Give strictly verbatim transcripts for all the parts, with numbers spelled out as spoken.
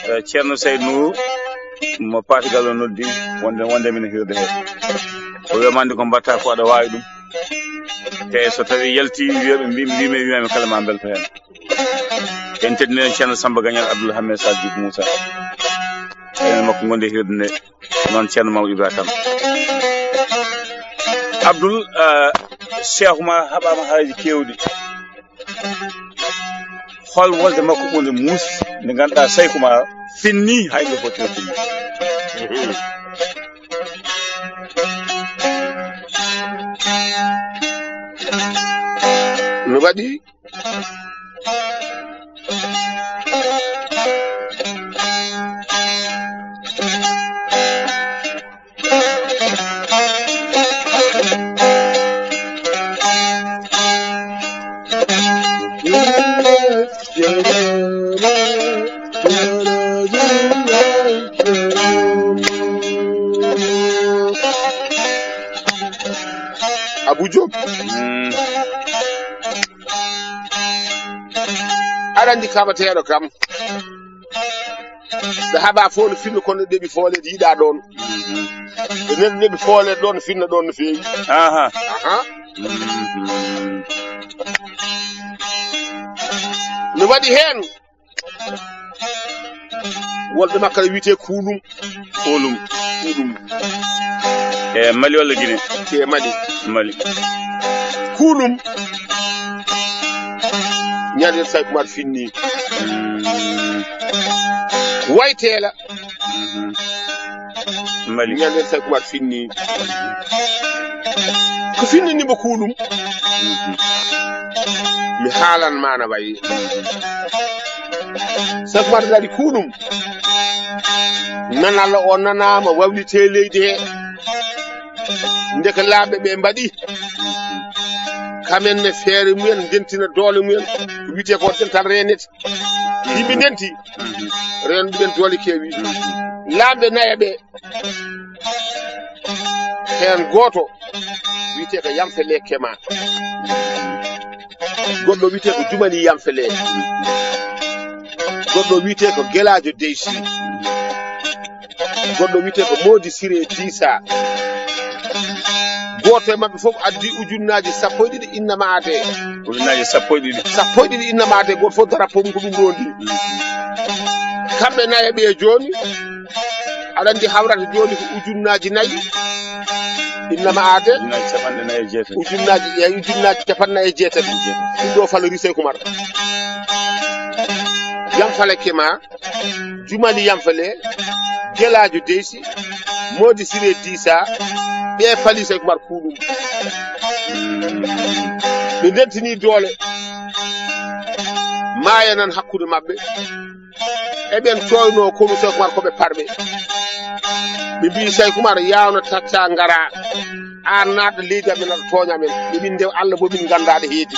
Eh, Ceerno Sayd Nuuru mo Paati Gallo noddi wonde, wonde mino hirde he. O wiya mande ko mbatta ko aɗa waawi ɗum. Te so tawi yalti wiya ɓe mbi-, mbi-, mbi-, wiya mi kala ma mbelto heen. En teddinii Ceerno Samba Gagnal Abdoul Hamid Sall Djiby Moussa. Enen makko gonde hirde nde. Noon Ceerno Mamadou Ibrahima Kane. Abdoul, eh, Cheikh Oumar haɓaama haaji keewɗi. Hol wolde makko ɓurde muus nde ngannduɗaa Cheikh Oumar finni hay ɗo foti no finni. No waɗi? Abou Diop. Mm. Aɗa anndi kaɓateeɗo kam. Ɓe haɓa fof no finno kono ɗeɓi fooleede yiɗa ɗoon. Ɓe nen ɗeɓi fooleede ɗoon no finna ɗoon no feewi. Aha. Aha. Mhm. No waɗi heen wolde makko ne wiyetee Kuulum. Kuulum. Kuulum. E Mali walla Gine? Te Mali. Mali. Kuulum. Ñande Sayku Umar finni. Mm. Wayteela. Mhm. Mali. Ñande Sayku Umar finni. Ko finnini mo Kuulum? Mhm. Mi haalan ma no wayi. Mhm. Sayku Umar daɗi Kuulum. Nanal o nanaama wawlitee leydi he. Ndeke laaɓɓe ɓe mbaɗi. Kamen ne feere mumen, ndentina doole mumen. Ko wiyetee ko dental reenete. Yimɓe ndenti. Reenuɓe ɓen doole keewi. Laaɓɓe nayaɓe. Heen gooto wiyetee ko Yamfele Kema. Goɗɗo wiyetee ko Jumali Yamfele. Goɗɗo wiyetee ko Gelaajo Deysi. Goɗɗo wiyetee ko Moodi Siree Diisa. Gooto e maɓɓe fof addi ujunnaaji sappo e ɗiɗi innama aadee. Ujunnaaji sappo e ɗiɗi. Sappo e ɗiɗi innama aadee, gooto fof drapeau mum ko ɗum rondi. Kamɓe nayaɓe jooni, aɗa anndi hawrata jooni ko ujunnaaji nayi innama aadee. Ujunnaaji capanɗe nayi e jeetati. Ujunnaaji, eyi, ujunnaaji capanɗe nayi e jeetati. Jeetati. Ɗum ɗo falo Risey Kumar. Yamfele Kema, Jumali Yamfele, Gelaajo Deysi, Moodi Siree Diisa, ɓe fali Sayku Umar Kuulum. Ɓe ndentini doole. Maaya nan hakkunde maɓɓe. Eɓen tooyno konu Sayku Umar ko ɓe parɓe. Ɓe mbii Sayku Umar yawno tacca ngara. Aan naatɗo leydi amen aɗa tooña amen. Yo min ndew Allah mo min nganndaa ɗo heedi.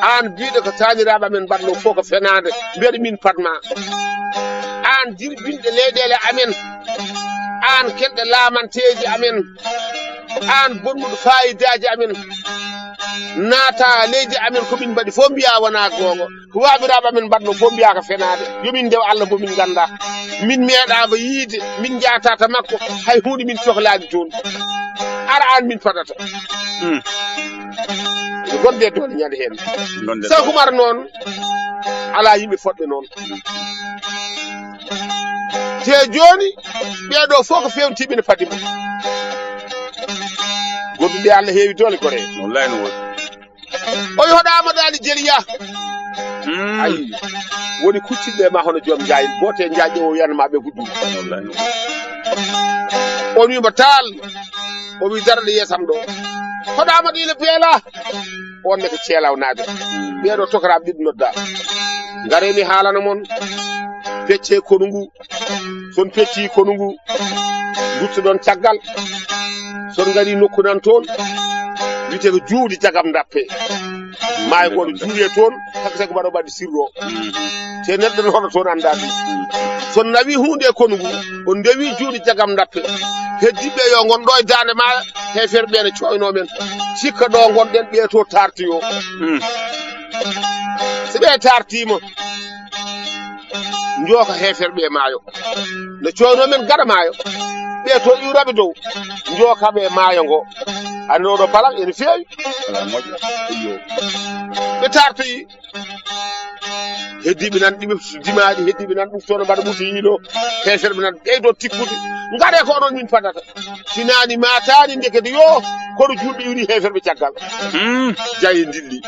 Aan biiɗo ko taaniraaɓe amen mbaɗno fof ko fenaande. Mbeɗa min paɗ ma. Aan jirbinɗo leyɗeele amen. Aan kenɗo laamanteeji amen. Aan bonnuɗo faayidaaji amen. Naata leydi amen ko min mbaɗi fof mbiya wonaa goonga. Ko waabiraaɓe amen mbaɗno fof mbiya ko fenaande. Yo min ndew Allah mo min nganndaa. Min meeɗaama yiide, min njaata to makko, hay huunde min cohlaani toon. Ara aan min paɗata. Hmm. Ɓe gonde doole ñande heen. Gonde Sayku Umar noon, alaa yimɓe fotɓe noon. Te jooni, ɓee ɗo fof ko feewtiiɓe ne padi mo. Gondude Allah heewi doole gore. Wallaay no woodi. O yoɗaama daali jeliya. Mm. Ayi, woni kuccinɗe ma hono joom njaay, goote njaay o wiyanma ɓe guddu. Wallaay. On wiima taal, o wi darɗe yeesam ɗo. Hoɗaama ɗi le beela. On ne ko ceelaw naajo. Mm. Ɓeeɗo tokora ɓiɗ nodda. Ngare mi haalana mon. Pecce konu ngu. Son pecci konu ngu, duttoɗon caggal. Son ngari nokku nan toon, wiyetee ko juuɗe jagam ndappe. Maayo gooto juuɗe toon, haka saka mbaɗo mbaɗi sirro. Te neɗɗo no hoɗo toon anndaa ɗum. Son nawi huunde e konu ngu, on ndewi juuɗe jagam ndappe. Heddiɓe yo ngon ɗo e daande maayo, heeferɓe ɓe ne coyno men. Sikka ɗo ngonɗen ɓe to tartiyo. So ɓe tartiima, Njooka heeferɓe e maayo. No cooyno men gaɗa maayo. Ɓe to iwraɓe dow. Njooka ɓe e maayo ngo. Anno ɗo palak ene feewi. Ala moƴƴo. Iyo. Ɓe tartoyi. Heddiiɓe nan ɗiɓe dimaɗi, heddiiɓe nan ɗuftono mbaɗa ɓuti yiino. Heeferɓe nan ɓeydo tikkude. Ngaɗe ko onon min padata. Sinani matani ndekete yo. Kono julɓe iwri heeferɓe caggal. Hmm. Jaye ndilli.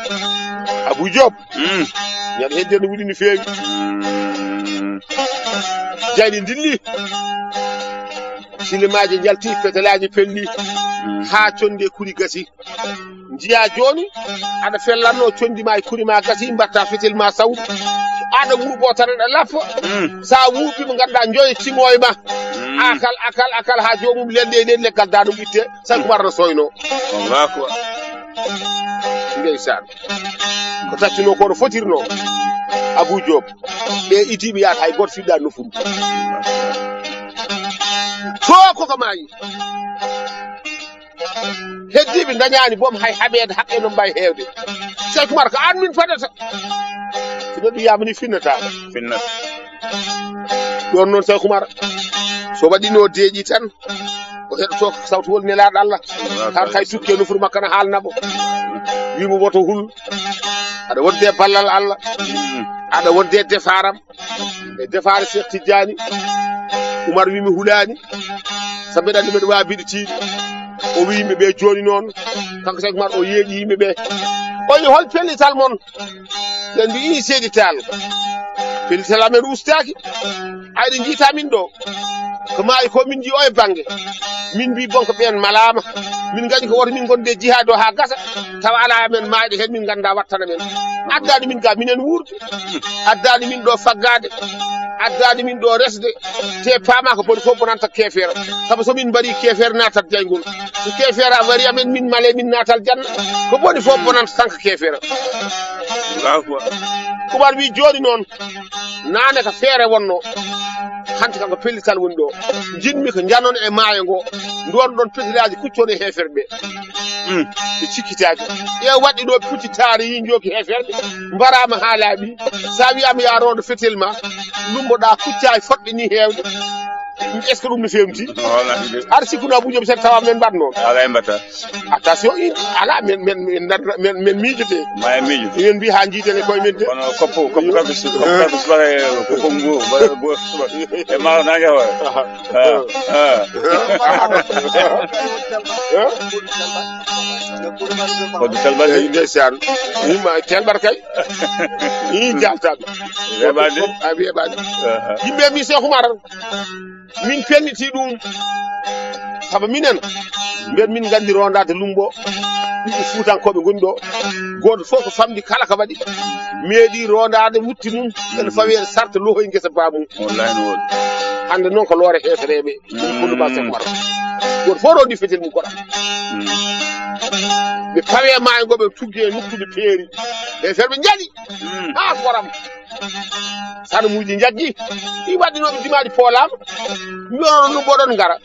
Abou Diop. Hmm. Ñande hedde no wuɗi no feewi. Hmm. Jayɗi ndilli. Silimaaji njalti, petalaji pelli. Hmm. Ha conde kuri gasi. Njiya joni, aɗa fellanno condi ma e kuri ma gasi, mbatta fetel ma sawdu. Aɗa wuuɓo tan aɗa lappa. Mm. Sa wuuɓi mo ganduɗa joye tingo e ma. Mm. Akal, akal, akal ha jomum lelde e nden leggal da ɗum itte, Saykou Oumar no soyno. Allahu akbar. Ndeysaan. Ko taccuno ko no fotirno. Abou Diop. Ɓe itiɓe yaata hay goto fiɗɗa nofuru. To koko maayi. Heddiiɓe ndañaani boom hay haɓeede, haɓɓe no mbayi heewde. Saykou Oumar ko aan min fadata. So neɗɗo yiyama ni finnata. Finnata. Ɗoon noon Saykou Oumar, so waɗino deeƴi tan, o heɗoto ko sawtowol nelaaɗo Allah. Tan kay tukke nofuru makko na haalna mo. Wimo woto hul. Aɗa wonde ballal Allah. Mm. Aɗa wonde defaram. E defaare Cheikh Tidiane. Oumar wi mi hulaani. Sabu mbeɗa anndi mbeɗa waawi biɗitiiɗo. O wi yimɓe ɓe jooni noon. Kanko Cheikh Oumar o yeeƴi yimɓe ɓe. O wi hol pellital mon? Ɓe mbi ii seedi taal. Pellital amen ustaaki. Ayɗo jiita min ɗo. Ko maayi ko min nji o e bannge. Min mbi bon ko ɓeen malaama. Min ngañi ko woto min gonde jihaade o haa gasa. Tawa alaa men maayɗo heen min ngannda wattana men. Addaani min ga minen wuurde. Addaani min ɗo faggaade. Addaani min ɗo resde. Te paama ko boni fof bonanta keefeero. Sabu so min mbaɗi keefeero naatat jayngol. So keefeero a wari amen min male min naatal janna. Ko boni fof bonanta kanko keefeero. Allahu akbar. Oumar wi jooni noon. Naane ko feere wonno. Hanti kanko pellital woni ɗo. Jinmi ko janon e maayo ngo. Ndon ɗon petilaaji kuccon e heeferɓe. Mm. Ɓe cikkitaaki. Ƴeew waɗɗi ɗo pucci taari yi jooki heeferɓe. Mbaraama haa laaɓi. Sa wiyama ya rondo fetel ma. Lumboɗa kucca e fotɓe ni heewde. Est-ce que ɗum no fewti? Wala de. Ar sikkuno Abou Diop sen tawa men mbaɗno. Wala e mbata. Attention, in, ala, men, men, men, men, men miijote. Ma e miijo. Min mbi ha jiitene koye men de. Kono koppo, koppo kanko su-, koppo kanko subaka e koppo ngu, ba-, bo-, suba. E ma nange wa. Aha. Ah, ah. Ko du talbal de. Ndeysaan. Yimma telbar kay. Yi jaltaɓe. Weɓade. A weɓade. Aha. Yimɓe mi Cheikh Oumar. Min pelliti ɗum. Saba minen, mbiyen min nganndi rondaade lumbo. Ɗiɗi Fuutankooɓe ngoni ɗo. Gooto fof ko famɗi kala ko waɗi. Meeɗi rondaade wutti mum. Ene fawi e sarta lohoy ngesa ba mum. Wallahi no woodi. Hannde noon ko loore heefereeɓe. Ɗum Koulou Ba Cheikh Oumar. Gooto fof rondi fetel mum koɗa. Mm. Ɓe pawe maayo ngo ɓe tuggi e nokkude peeri. Heeferɓe njaɗi. Mm. Haa goram. Sanamuuji njaggi. Ɗi waɗɗinooɓe dimaaɗi poolaama. Mbiyono ɗum mboɗon ngara.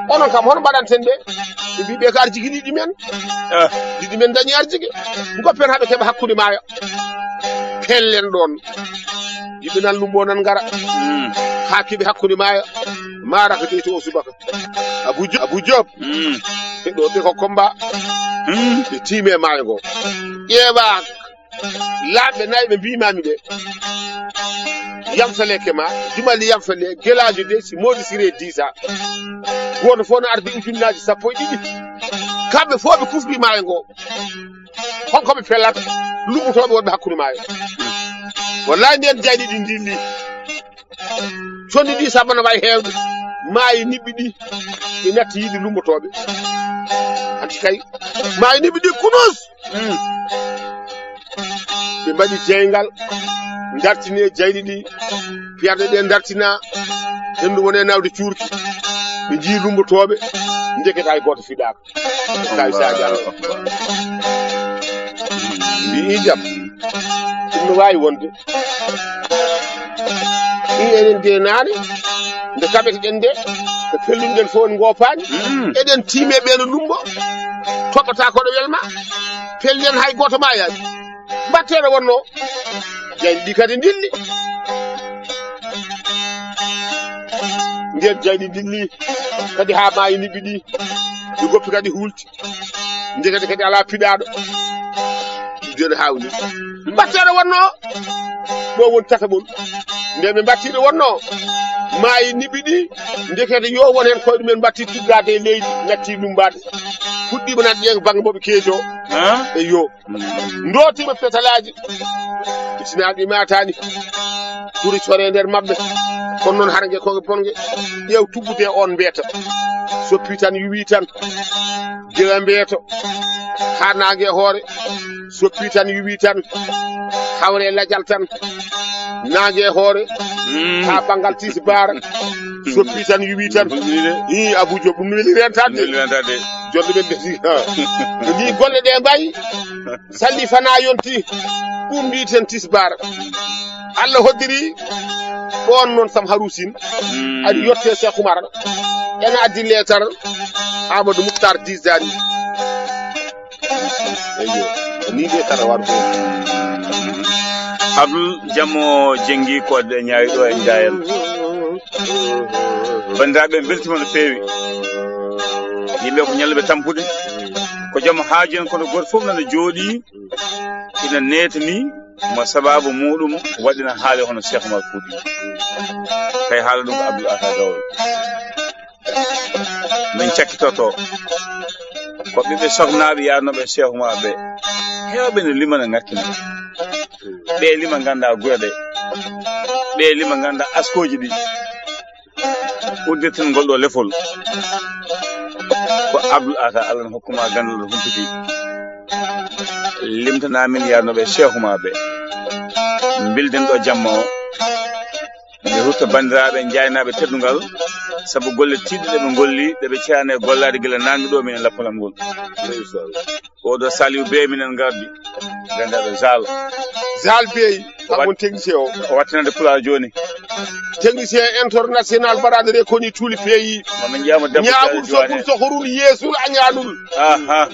Onon kam hono mbaɗanten ɓe? Ɓe mbi ɓe ko arjigi ɗiɗi men. Ah. Ɗiɗi men dañi arjigi. Ngoppen haɓe keɓa hakkunde maayo. Pellen ɗoon. Yimɓe nan lumbo nan ngara. Mm. Haa keɓi hakkunde maayo. Maara ko deyto o subaka. Abou Diop, Abou Diop. Mm. Ɓe ɗo ɓe ko combat. Mm. Ɓe tiime maayo ngo. Ƴeewa Laamɓe nayi ɓe mbimami ɓe. Yamfale Kema, Jumali Yamfale, Gelajo de, si Modi Sire Disa. Goto fof no ardi ujunnaaji sappo e ɗiɗi. Kamɓe fof ɓe kufri maayo ngo. Honko ɓe pellata? Lummotooɓe wonɓe hakkunde maayo. Wallahi nden jayɗi ɗi ndilli. Condi ɗi sabana wawi heewde. Maayi niɓɓi ɗi. Ɓe natti yiide lummotooɓe. Hanti kay. Maayi niɓɓi ɗi kunus. Mm. Ɓe mbaɗi jeyngal, dartini e jayɗi ɗi, piyarɗe ɗe dartina, henndu woni e nawde cuurki. Ɓe njii lumbotooɓe, ndeketa hay gooto fiɗaaka. Kay Sadio Allo. Mbi i jam. Ɗum no waawi wonde. Ɗum enen de naane, nde kaɓeten nde, ko pellunɗen fof en ngoopaani. Mm. Eɗen tiime ɓe no lumbo, toɓɓata koɗo welma, pellen hay gooto maayaani. Mbaɗteeɗo wonno, jayɗi ɗi kadi ndilli. Yen jayɗi dilli kadi haa maayi niɓɓiɗi. Ɗi goppi kadi hulti. Ndekete kadi alaa piɗaaɗo. Joni hawni. Mbatteɗo wonno. Ɗo won tata mon. Nde ɓe mbattiɗo wonno. Maayi niɓɓiɗi. Ndekete yo won heen koye ɗumen mbatti tuggaade e leydi. Natti lummbaade. Fuɗɗiima nan ƴeeŋ bannge mo ɓe keejo. E yo. Ndootima petalaaji. Itinaaɗi maataani. Ɓuri coree nder maɓɓe. Kono noon hara nge koge bonge. Ƴeew tuggude on mbeeta. Soppi tan yuwi tan. Jewa mbeeto. Haa naange hoore. Soppi tan yuwi tan. Hawre lajal tan. Naange hoore. Haa ɓanngal tisi baara. Soppi tan yuwi tan. Ii Abou Diop ɗum weli rentade. Weli rentade. Jonde men de. Ni golle ɗe mbayi. Salli fana yonti. Ɗum mbiten tisbar. Allah hoddiri. Ɗon noon Sam Harusin. Ari yotte Cheikh Oumar. Ena addi leetar. Amadou Moukhtar Dizani. Eyyo. Ni de kala war ko. Abdoul Jammo Jengi ko de ñaawi ɗo e Njaayel. Banndiraaɓe, en mbeltima no feewi. Yimɓe ko ñalluɓe tampude. Ko joom haaju en, kono gooto fof nana jooɗii, ina neetanii mo sababu muuɗum waɗina haale hono Cheikh Oumar Fouti. Tawi haala ɗum ko Abdoul Atta Gawlo. Min cakkitoto ko ɓiɓɓe sohnaaɓe yaanooɓe Cheikh Oumar ɓe. Heewɓe no limana ŋakkina. Ɓe lima ngannda gure ɗe. Ɓe lima ngannda askooji ɗi. Udditingol ɗo lefol ko Abdoul Atta, Allah ne hokkuma ganndal ɗo humpiti. Limtana min yaanooɓe Cheikh Oumar ɓe. Mbilden ɗo jamma o. Nde hutta banndiraaɓe jaaynaaɓe teddungal, sabu golle tiiɗɗe ɗe ɓe ngolli, ɗe ɓe ceyaani e gollaade gila naange ɗo minen lappalam ngol. Oɗo Saliou Bey minen ngardi. Ganndaɗo Zal. Zal Bey, kam won technicien o. O wattinande Pulaar jooni. Technicien international mbaɗaande reconnu tous les pays. Mamin ƴeewa mo debbo Ñaaɓul Diallo Joane. Soɓul sohorul yeesul a ñaanul. Aha.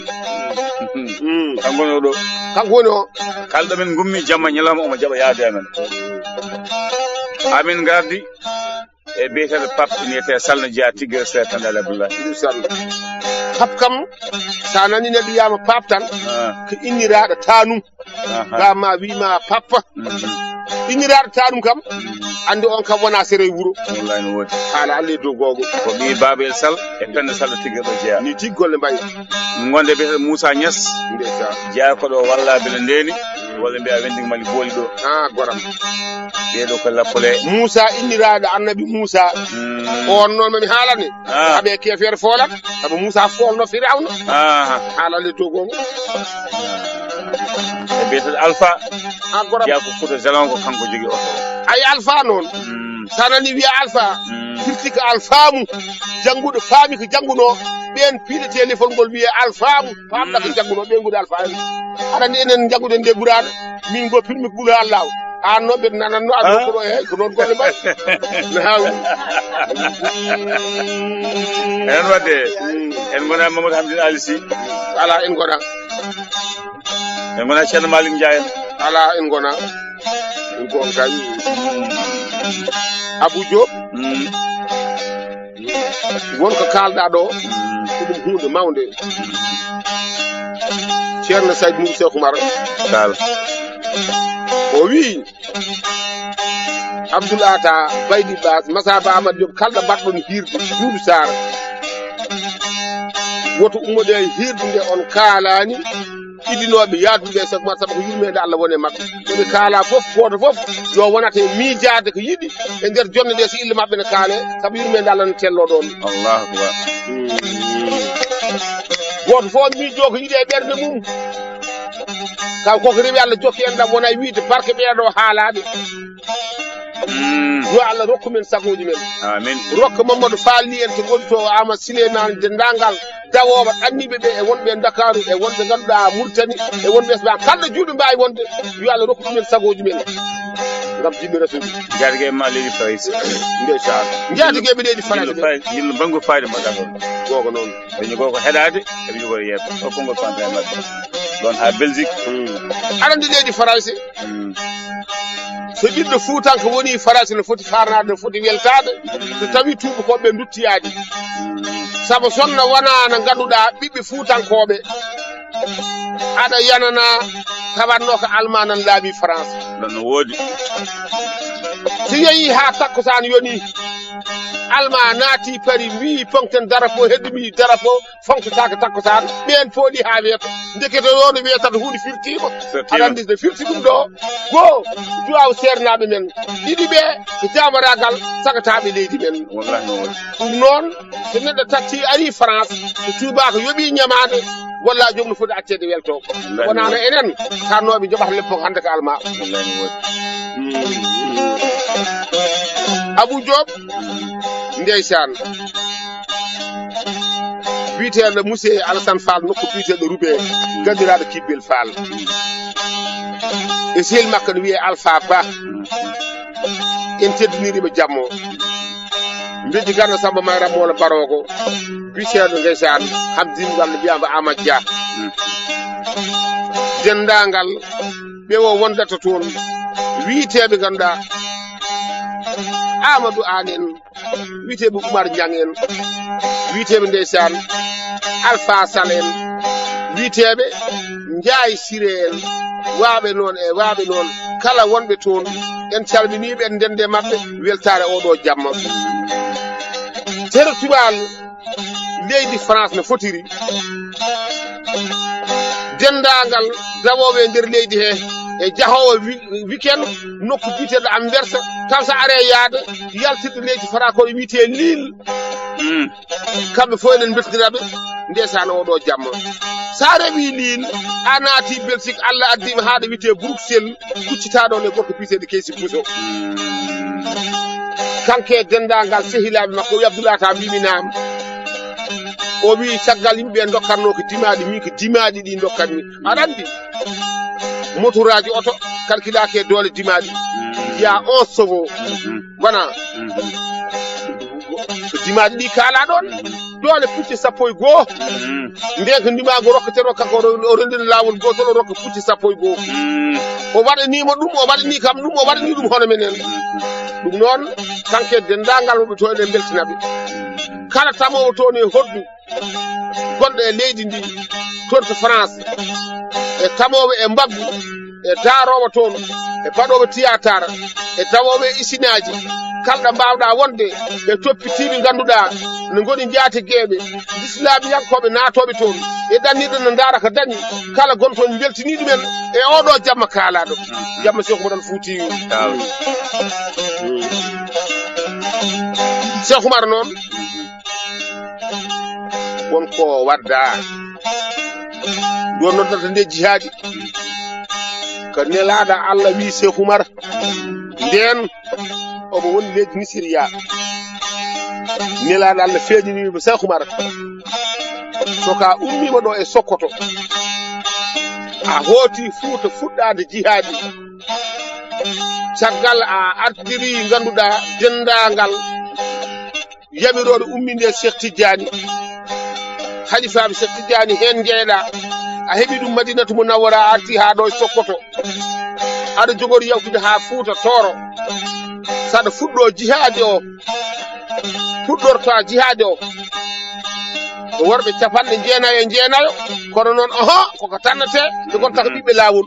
Mm. Kanko woni oɗo. Kanko woni o. Kala ɗo min ngummi jamma ñalawma omo jaɓa yaade amen. Amin ngardi. E biyeteeɗo Pape, wiyetee Salno Jeyaa, Tigre Seer, Penda Abdoulaye. Ɗum Salno. Pape kam, so a nanii neɗɗo wiyaama Pape tan, ah, ko inniraaɗo taanum. Aha. Ga ma wii ma Pape. Mhm. Inniraaɗo taanum kam, mhm, anndi on kam wonaa sere e wuro. Wallaay no woodi. Haala Allah e dow googo. Ko ɓii Babel Sall e Penda Sall Tigre ɗo jeyaa. Ni tigi golle mbayi. Ngonde biyeteeɗo Moussa Niass. Ndeysaan. Jeyaa ko ɗo walla bele ndeeni. Walla mbiya wendi Mali booli ɗo. Ah, goram. Ɓee ɗo ko lappole. Moussa inniraaɗo Annabi Moussa. Mm. On noon mami haalane. Ah. Aɓe keefeere foolat. Sabu Moussa foolno Firawna. Ah. Haalale dow gongo. E biyeteeɗo Alpha. Ah, goram. Jeyaa ko Fouta Jalon ko kanko jogi oto. Ay Alpha noon. Mm. Sa nani wiya Alpha. Mm. Firti ko alfaamu. Jannguɗo faami ko janngunoo. Ɓeen piiletee lefol ngol wiyee alfaamu. Paamɗa ko janngunoo ɓe ngoni alfaaɓe. Aɗa anndi enen njannguɗen nde Qur'aana, min ngo pirmi ko ɓuri Allah o. Aan noon mbeɗa nanatno aɗa ko ɗo, eey, ko noon golle mbaɗi. No haawi. Enen waɗde, en ngona Mamadou Hamdine Ali Sy. Alaa, en ngona. En ngona Ceerno Malick Ndiaye en. Alaa, en ngona. En ko on kay. Abou Diop. Mm. Won ko kaalɗaa ɗo, ko ɗum huunde mawnde. Ceerno Sayd Nour Cheikh Oumar Tall. O wii, Abdoul Atta, Baydi Bas, Masaba Amadou Diop, kala mbaɗɗon hiirde, Doudou Sarr. Woto ummoɗe e hiirde nde on kaalaani, idinooɓe yaadude e Cheikh Oumar, sabu ko yurmeende Allah woni e maɓɓe. Ɓe kaala fof, gooto fof yo wonat e miijaade ko yiɗi e nder jonde nde, so ille maɓɓe ne kaale, sabu yurmeende Allah ne telloo ɗoon. Allahu akbar. Mm. Gooto fof miijoo ko yiɗi e ɓernde mum. Taw koko rewi Allah jokki en ɗam, wona e wiide barke ɓeeɗo haalaaɓe. Mm. Yo Allah rokku men sagooji men. Amin. Rokka Mamadou Fall ni en to woni to Ama Souleymane, denndaangal dawooɓe anniiɓe ɓe e wonɓe e Ndakaaru e wonɓe ngannduɗaa Mauritanie e wonɓe Espagne, kala ɗo juulɓe mbaawi wonde, yo Allah rokku ɗumen sagooji men. Ngam jimmi Rasul. Njaatige ma leydi Farayse. Ndeysaan. Njaatige ɓe leydi Farayse. Njillu fay-, njillu banngu fayde mbaɗa ɗon. Gooto noon. Ɓe njogoo ko heɗaade, eɓe njogoo yeeso. O konngol fanta e maɓɓe. Ɗon haa Belgique. Mm. Aɗa anndi leydi Farayse? Mm. So ɓiɗɗo Fuutanko woni Farayse, no foti farnaade, no foti weltaade, so tawi tuubakooɓe ɓe nduttiyaani. Sabu so no wonaa no ngannduɗaa ɓiɓɓe Fuutankooɓe aɗa yanana, tawanno ko Almaa nan laabi France. Ɗon no woodi. So yehi haa takkusaan yoni, Almaa naati Pari, wiyi, "Poŋten darapo, heddumi darapo, foŋtetaake takkusaan." Ɓeen pooɗi haa weeto. Ndekete yoo no wiyata huunde firtiima. Firtiima. Aɗa anndi so firti ɗum ɗo, goo, duwaaw seernaaɓe men. Ɗiɗi ɓe ko jaamoraagal sagataaɓe leydi men. Wallahi no waɗi. Ɗum noon, so neɗɗo tatti ari France, so tuubaako yoɓii ñamaande, walla joom no foti acceede welto. Wallahi. Wonaa no enen, kannooɓe njoɓata leppo hannde ko Almaa. Wallahi no waɗi. Mm. Abou Diop, ndeysaan. Biyeteeɗo Monsieur Alassane Fall, nokku biyeteeɗo Rubé, ganndiraaɗo Kibbel Fall. E sehil makko no wiyee Alpha Ba. En teddiniiɗo ɓe jammo. Mbeji Garna Samba Mayram Moola Barogo. Biyeteeɗo ndeysaan Hamdine Walla mbiyaama Amadou Dia. Denndaangal ɓe o wondata toon. Wiyeteeɓe ngannduɗaa Amadou Aan en. Wiyeteeɓe Oumar Niang en, wiyeteeɓe ndeysaan Alpha Sall en, wiyeteeɓe Ndiaye Siré en, waaɓe noon e waaɓe noon, kala wonɓe toon, en calminiiɓe, en ndenndi e maɓɓe, weltaare oo ɗoo jamma. Ceerno Tubaal, leydi France no fotiri. Denndaangal dawooɓe e nder leydi he, e jahoowo wi-, weekend, nokku biyeteeɗo Anvers, kala so aree yaade, yaltirde leydi Faransi ko wiyetee Lille. Mm. Kamɓe fof enen mbeltiniraa ɓe, ndeysaan oo ɗoo jamma. So a rewii Lille, a naati Belgique, Allah addi ma haa ɗo wiyetee Bruxelles, kuccitaaɗo ne gorko biyeteeɗo Keysi Bousso. Mm. Kanko e denndaangal sehilaaɓe makko, o wiyi Abdoulaye Tall, mbiimi naam. O wiyi caggal yimɓe ɓe ndokkatnoo ko dimaaɗi, min ko dimaaɗi ɗi ndokkatmi. Aɗa anndi? Motoraaji oto kalkilaaki e doole dimaaɗi. Mm. Wiyaa onze chevaux. Mhm. Wona. Mhm. So dimaaɗi ɗi kaalaa ɗoon. Mhm. Doole pucci sappo e goo. Mhm. Ndeen ko ndimaagu rokketee ɗo, kanko o ro-, o renndini laawol gootol, o rokka pucci sappo e goo. Mhm. O waɗanii mo ɗum, o waɗanii kam ɗum, o waɗanii ɗum hono menen. Mhm. Ɗum noon, kanko e denndaangal wonɓe toon, eɗen mbeltina ɓe. Mhm. Kala tamoowo toon e hoddu, gonɗo e leydi ndi, toon to France, e tamoowo e mbaggu, e daaroowo toon, e baɗoowo tiyaatar, e dawoowo e isinaaji, kala ɗo mbaawɗaa wonde, e toppitiiɓe ngannduɗaa no ngoni njaatigeeɓe, lislaamiyankooɓe naatooɓe toon, e ɗannirɗe no ndaara ko dañi, kala gonɗo toon mbeltinii ɗumen e oo ɗoo jamma kaalaaɗo. Jamma Seeku Umar Al Fuutiyu. Taal. Seeku Umar noon, won ko wadda. Ɗo noddata nde jihaadi. Ko nelaaɗo Allah wi Seeku Umar. Ndeen omo woni leydi Nisiriya. Nelaaɗo Allah feeñinii mo Seeku Umar. So ka ummiima ɗo e Sokoto. A hooti Fuuta fuɗɗaade jihaadi. Caggal a ardiri ngannduɗaa denndaangal yamirooɓe umminde Cheikh Tidiane, halifaaɓe Cheikh Tidiane heen njeeɗa, a heɓi ɗum Madinatu Munawwara, a arti haa ɗo e Sokoto, aɗa jogori yawtude haa Fuuta Tooro, saɗa fuɗɗo jihaadi o, fuɗɗorta jihaadi o, ko worɓe capanɗe jeenayo e jeenayo, kono noon, oho, koko tannete, nde gonta ko ɓiɓɓe laawol.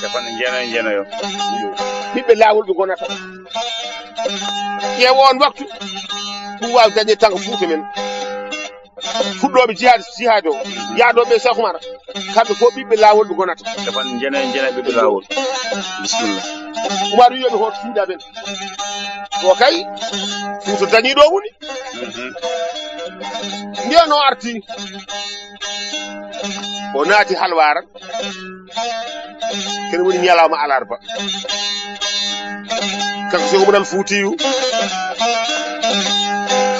Capanɗe jeenayo e jeenayo. Ɓiɓɓe laawol ɓe ngonata. Ƴeew oon waktu, ɗum waawi dañde tan ko Fuuta men. Fuɗɗooɓe jihaad, jihaad o, yaadooɓe e Seeku Umar, kamɓe fof ɓiɓɓe laawol ɓe ngonata. Capanɗe jeenayo e jeenayo ɓiɓɓe laawol. Bisimilla. Umar wiyi yo mi hoot suuɗa men. O kay, Fuuta dañii ɗo woni. Mhm. Ndeen o arti, o naati Halwaar. Kene woni ñalawma alarba. Kanko Seeku Umar Al Fuutiyu.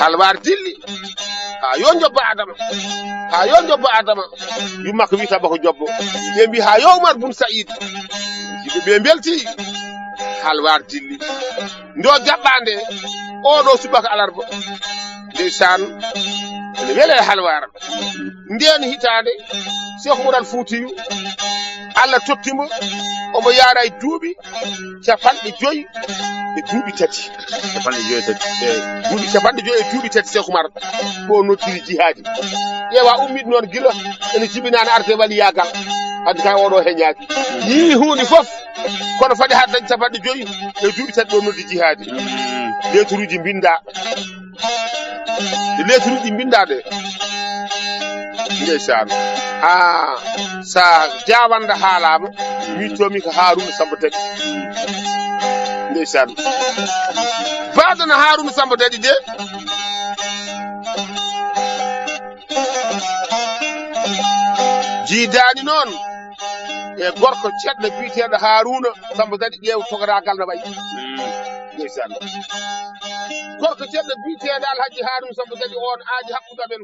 Halwaar dilli. Haa yo njobba Adama. Haa yo njobba Adama. Yumma ko wiyata bako jobbo. Ɓe mbi haa yo Umar bun Saïd. Yimɓe ɓe mbelti. Halwaar dilli. Ndo jaɓɓande. Oo ɗo subaka alarba. Ndeysaan. Ene wele Halwaar. Ndeen hitaande. Seeku Umar Fuutiyu, Allah totti mo, omo yaara e duuɓi capanɗe joyi e duuɓi tati. Capanɗe joyi e tati. Eyi, duuɓi capanɗe joyi e duuɓi tati Seeku Umar, ko noddiri jihaadi. Ƴeewa ummiɗo noon gila ene jibinaani arde waliyaagal. Hannde kay oɗo heñaaki. Yii huunde fof, kono fade haa dañ capanɗe joyi e duuɓi tati ɗo noddi jihaadi. Leeturuuji mbinnda. Ɗe leeturuuji mbinnda ɗe. Ndeysaan. Ah, sa jawanda haalaama, miijtoomi ko Haaruuna Samba Daɗi. Ndeysaan. Baadana Haaruuna Samba Daɗi de. Jiidaani noon e gorko ceɗɗo biyeteeɗo Haaruuna Samba Daɗi, ƴeew togoraagal no wayi. Ndeysaan. Gorko ceɗɗo biyeteeɗo Alhaji Haaruuna Samba Daɗi, on aadi hakkunde amen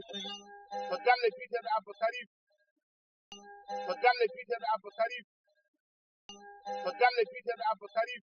ko galle biyeteeɗo Abba Karim. Ko galle biyeteeɗo Abba Karim. Ko galle biyeteeɗo Abba Karim.